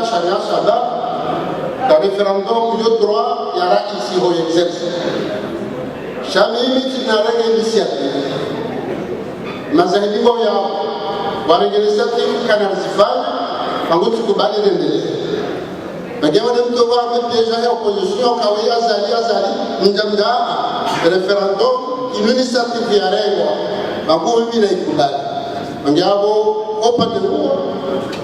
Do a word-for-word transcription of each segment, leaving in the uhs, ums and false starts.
Sharia shahamba, ka référendum yo droit ya raisi ho exercer. Sha mimi tsina renge initiative. Mazahidi ngo ya, warenge initiative kana rizifanya, mangu tsikubali rendelee. Nagema ne mtu wa mepesa ya opposition, kawe Azali, Azali, mdja mdja, référendum, inu initiative ya rengwa, mangu mimi na ikubali. Mangu abo, opande huo,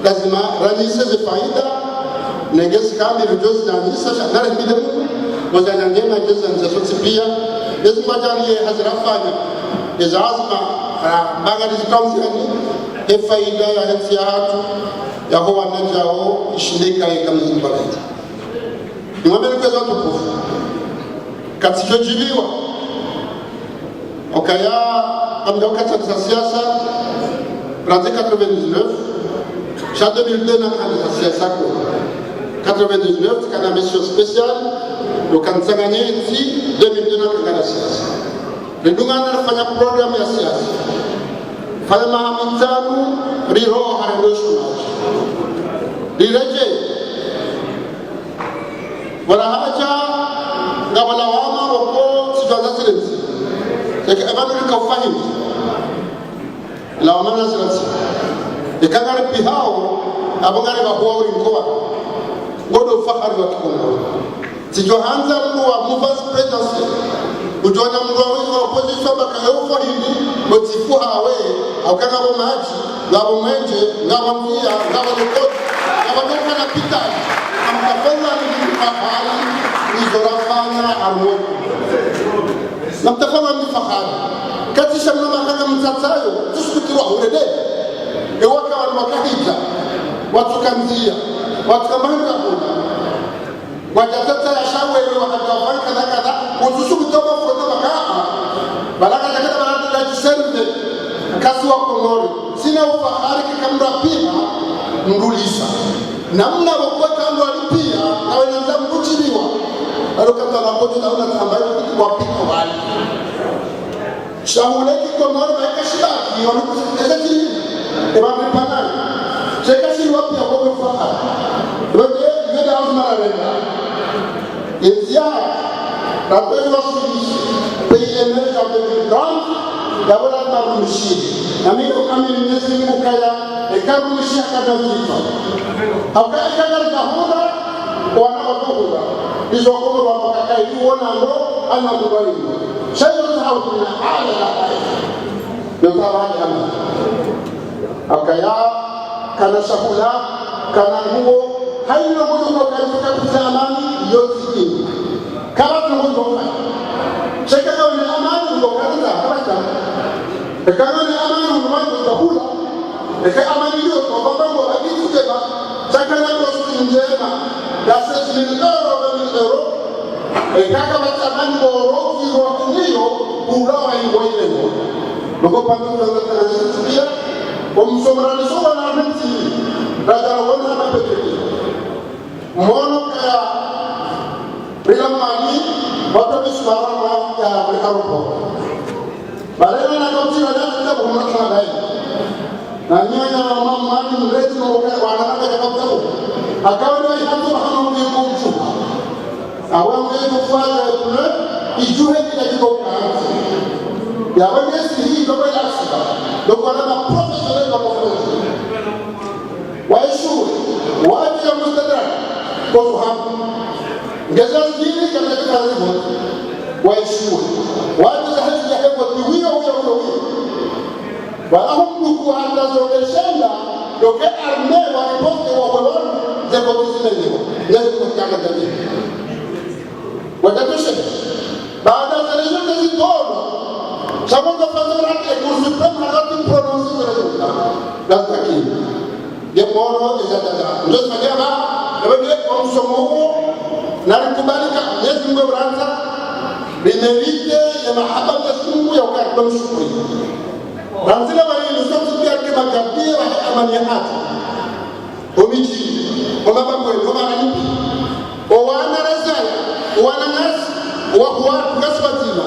lazima ranise ze faida, nengezi kambi, rujozi na nisa, sha, nare mbile mu, moza na ngena, ngezi na nisa sotsi pia, ezi mwadjali ye hazira fanya, ezi azma, ah, banga dizikamziani, e faida ya hentsi ya hatru, ya ho wanadjao, ishindika ye kamzi mbalaji. Nimwambe ni kwezi watukufu. Katsi jodjiliwa. Okaya, amda okata za siasa, randzi quatre-vingt-dix-neuf, sha deux mille deux na kanda za siasa ko. Quatre-vingt-dix-neuf, kana mission spéciale, lo kantsanganye ntsi, deux mille deux na kanda za siasa. Ridungana rifanya programme ya siasa. Fanya maha mitsanu, riroha rendo chômage. Riredjei. Wala hadja, ngapvo lawama woko, tsidjwa za zile ntsi. Eka eba nuri ka ufahimu. Lawama na zile ntsi. Eka ngaripvihao, abo ngaripvahuao uri nkowa. Ngondo ufahari wa Kikomori. Tsidjo handza mndru wa mouvance présidentielle. Udjona mndru wa wizi wa opposition baka yo ufahimi, motifu hawe, hauka ngapvo madji, ngapvo mwenje, ngapvo ndzia, ngapvo lekoli, ngapvo ndoka na pitali. Namtafadhali mfahari, izo rafanya harumwa. Namtafadhali mfahari. Katsi sha mna makanga mtsatsayo, tsusukutirwa hurede. Ewaka wanu wakahidja, watsuka ndzia, watsuka mahanga kuna. Wadjatata ya shawewe wakati wafanya kadha kadha, uzusu kutoka foto makaa. Balaka takata balaka la kiserve, kasi wa Komori. Sina ufahari kika mndru apviha, mndru lisa. Namna wakuwa kandru alipvia, nawe nanza mkuchiliwa. Alo kata la kote na una tamba yu kuti wapviha wali. Shahule Kikomori maika shibaki, wanu kusi, eka shili, eba mpanani. Sheka shili wapi ya kobe fahari. Eba nge, nge da uzma la renda. Ezia, rappel wa Suisse, pays émergent de mille trente, ya wala marumishi. Na mimi kama ni Mwenyezi Mungu kaya, eka rumishi akana zito. Hauka eka gari kahura, wana watuhura. Izo kobe wa makaka ili wona ndo, ana mubali. Shayo za hau kuna ala la haya. Yo tawali ama. Akaya, kana shahula, kana nguo, haina mtu kwa kanisa kabisa amani, yote. Kama tungo kwa. Sheka kwa ni amani, kwa kanisa, kama shaka. Kama ni amani, kwa shahula. Eka amani yo, kwa baba ngo, hadithi njema, tsakana kosti njema, ya seize mille euros, vingt mille euros. Eka kama tsamani ngo, roki, roki niyo, ula wa ingo ile ngo. Noko pano kwa kwa kwa kwa kwa, kwa msomrani soba na mti, raja wana na pepeke. Mono kaya, rila mani, watu wa misumari wa ya, ya aeroport. Balena na kauti la dati la buhuma tala. Na nyanya wa mama ni mlezi wa uka, wa na kaka kauti. Akawa ni wa ihatu bahama mwenye kumchu. Awa mwenye kufanya kule, ijuhe ni la jiko kanti. Ya wende si hii, ndio kwa ilaksiba. Ndio kwa nama professionnel wa professionnel. Waishuwe, wadje ya mustadrak, kofu hamu. Ngeza zili, ngeza zili, waishuwe. Wadje za hezi ya hewa, wiyo, wiyo, wiyo, wiyo. Wala hum duku hata zo eshenda, doke arme, wa riposte, wa wewan, ze kofu zimenyewa. Ngeza zili, ngeza zili. Watatoshe. Baada ya zile zote zitono, sha mwandzo fanya rati e Cour suprême harati prononcer zile zote. Lazima kini. Ye mono eza tata. Ndo sifanya ba, ebe nge kwa msomo huo, na rikubalika, Mwenyezi Mungu urandza, rimérite ye mahaba ya Mwenyezi Mungu ya ukaribu mshukuri. Randzile wali nusu kusikia ke magabie wa amani ya hati. Omidji, omabangweni, omaghanibi, owana razaya, owana nasi, owahuwa, tukasi wadzima,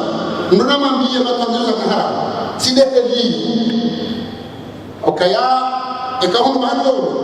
nduna mwambiye matangazo za kahara, side heli. Okaya, eka hunu mahali wolo.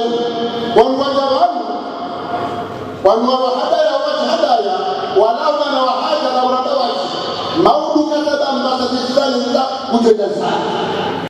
leo. Wanu wadja wanu, wanu wa hadaya, wadji hadaya, wala wana wa hadja na uramba wadji. Maudu kadha ba mbasa zifulani zila kudjenda zana.